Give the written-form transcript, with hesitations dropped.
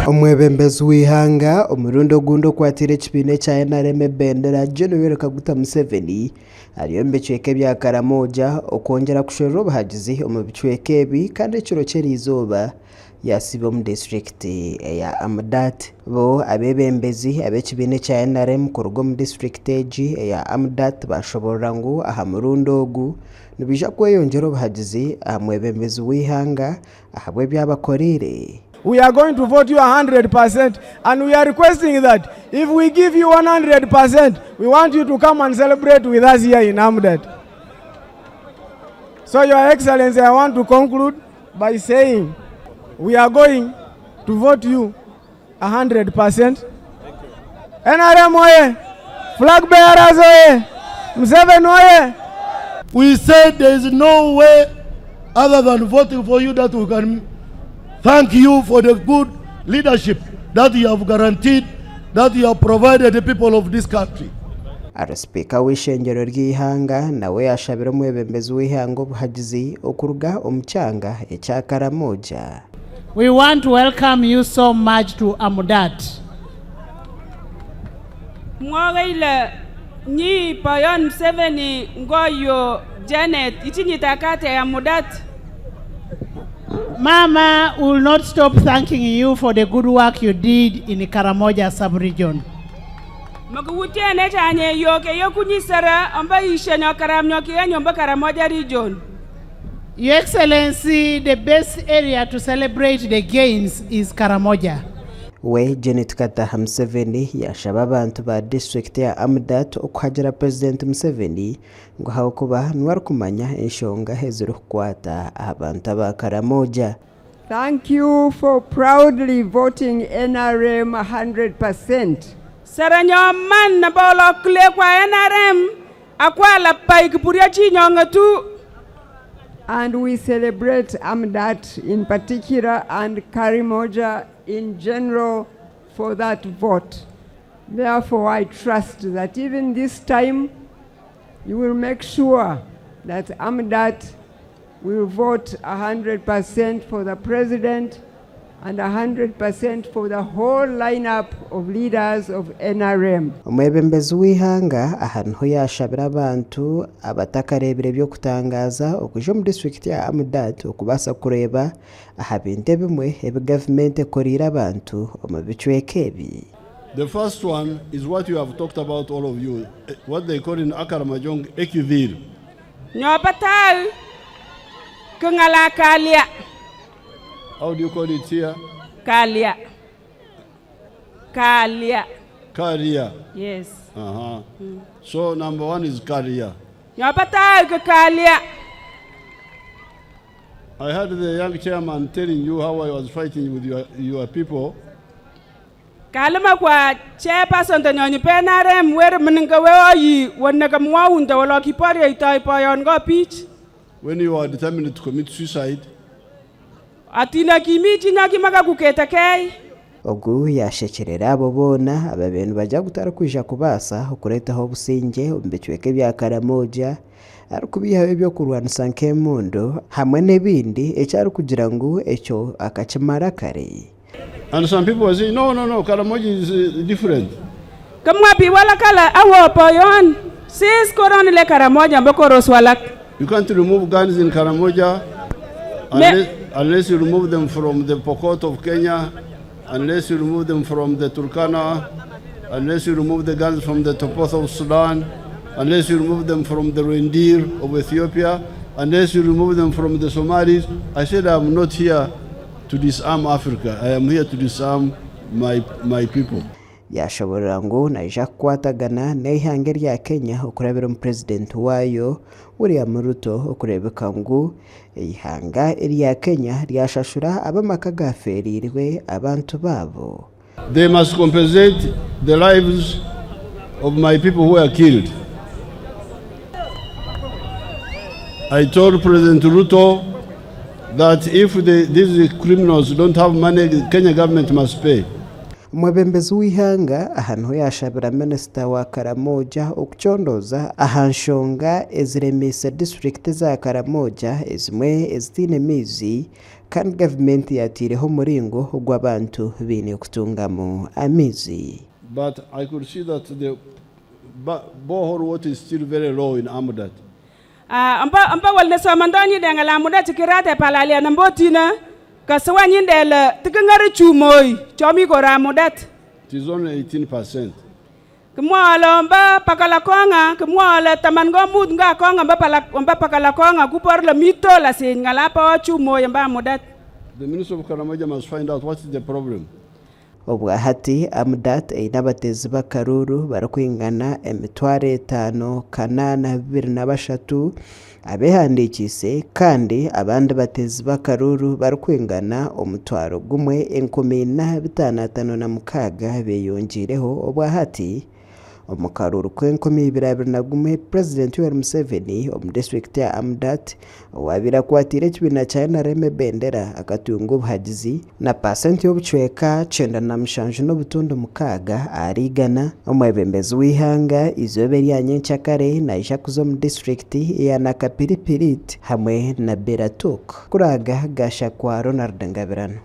Omwebembezi w'eihanga omurundi ogundi okwatiire ekibiina ekya NRM ebendera, Gen Yoweri Kaguta Museveni ari omu bicweka ebya Karamoja okwongyera kusherura obuhagizi omu bicweka ebi kandi ekiro ky'eriizooba yasiiba omu disiturikiti eya Amudat. Bo abeebembezi ab'ekibiina ekya NRM kuruga omu disiturikiti egi eya Amudat baashoboorora ngu aha murundi ogu nibaija kweyongyera obuhagizi aha mwebembezi w'eihanga ahabw'ebi abakoreire. We are going to vote you 100% and we are requesting that if we give you 100% we want you to come and celebrate with us here in Amudat. So your excellency I want to conclude by saying we are going to vote you 100%. NRM oye! Flag bearers oye! Museveni oye! We said there is no way other than voting for you that we can thank you for the good leadership that you have guaranteed, that you have provided the people of this country. Ari sipiika w'eishengyero ry'eihanga nawe yaashabira omwebembezi w'eihanga obuhagizi okuruga omu kyanga ekya Karamoja. We want to welcome you so much to Amudat. Mwogeile nyi Boyon Museveni ngoyo Janet itinyita kate ya Amudat. Mama will not stop thanking you for the good work you did in Karamoja sub-region. Mkuwutiene chanye yoke yokunyisara amba ishenyo karamnyo kienyo mba Karamoja region. Your Excellency, the best area to celebrate the gains is Karamoja. We Janet Kataha Museveni yaashaba abantu ba disiturikiti ya Amudat okuhagira Purezidenti Museveni ngu ahabw'okuba niwe arikumanya enshonga ezirikukwata aha bantu aba Karamoja. Thank you for proudly voting NRM 100%. Saranyo man na bolo kle kwa NRM akwa la pai kipuria chinyonga tu. And we celebrate Amudat in particular and Karamoja in general for that vote. Therefore, I trust that even this time you will make sure that Amudat will vote 100% for the president and 100% for the whole lineup of leaders of NRM. Omwebembezi w'eihanga aha niho yaashabira abantu abatakareebire eby'okutangaaza okwija omu disiturikiti ya Amudat okubaasa kureeba aha bintu ebimwe ebi gavumenti ekoreire abantu omu bicweka ebi. The first one is what you have talked about, all of you, what they call in Akaramajong, Ekivir. Nyobatal kungala kalia. How do you call it here? Kalia. Kalia. Karia. Yes. So number one is Karia. Nyobatal kalia. I heard the young chairman telling you how I was fighting with your people. Kalima kwa chairperson to nyonyi PNRM wer mninga we oyi wonna kamwa unda wala kipari itai payon go pitch. When you are determined to commit suicide. Atina kimi china kimaka kuketa kei. Ogu yashekerera abo boona ababaire nibajya kutarikwija kubaasa okureetaho obusingye omu bicweka ebya Karamoja arikubiihaho ebyokurwanisa nk'emondo hamwe n'ebindi eki arikugira ngu ekyo akakimara kare. And some people are saying, no, no, no, Karamoja is different. Kamwapi wala kala awo poyon. Sis koroni le Karamoja mboko roswalak. You can't remove guns in Karamoja unless you remove them from the Pokot of Kenya, unless you remove them from the Turkana, unless you remove the guns from the Topoth of Sudan, unless you remove them from the reindeer of Ethiopia, unless you remove them from the Somalis. I said I'm not here to disarm Africa. I am here to disarm my people. Yashoborera ngu naija kukwatagana n'eihanga erya Kenya okurabira omu purezidenti waayo William Ruto okureebeka ngu eihanga erya Kenya ryashashura ab'amaka gafeereirwe abantu baabo. They must compensate the lives of my people who were killed. I told President Ruto that if these criminals don't have money, the Kenya government must pay. Omwebembezi w'eihanga aha niho yaashabira minisita wa Karamoja okucondooza aha nshonga eziremiise disiturikiti za Karamoja ezimwe ezitaine maizi kandi gavumenti yaataireho omuringo ogu abantu baine kutungamu amaizi. But I could see that the borehole water is still very low in Amudat. Mba wal somando nyi de ngala muda chikirate palalia na mbotina kasiwa nyi de le tikingari chumoi chomi kora mudat. It is only 18%. Kimwalo mba pakala konga kimwalo taman go mut nga konga mba pala mba pakala konga kupor le mito la sin ngala pa chumoi mba mudat. The Minister of Karamoja must find out what is the problem. Obwa hati Amudat eine abateezi b'akaruuru barikwingana 5023 abeehandiikiise kandi abandi bateezi b'akaruuru barikwingana 14,556 beeyongiireho obwa hati. Omu karuuru k'e2021, Purezidenti Yoweri Museveni omu disiturikiti ya Amudat owaabaire akwatiire ekibiina kya NRM ebendera akatunga obuhagizi na paasenti y'obucweka 97.6 ahari igana. Omwebembezi w'eihanga eizooba erya nyencakare naija kuza omu disiturikiti ya Nakapiripirit hamwe na Beratok. Kuraaga Gashakwa Ronald Ngabirano.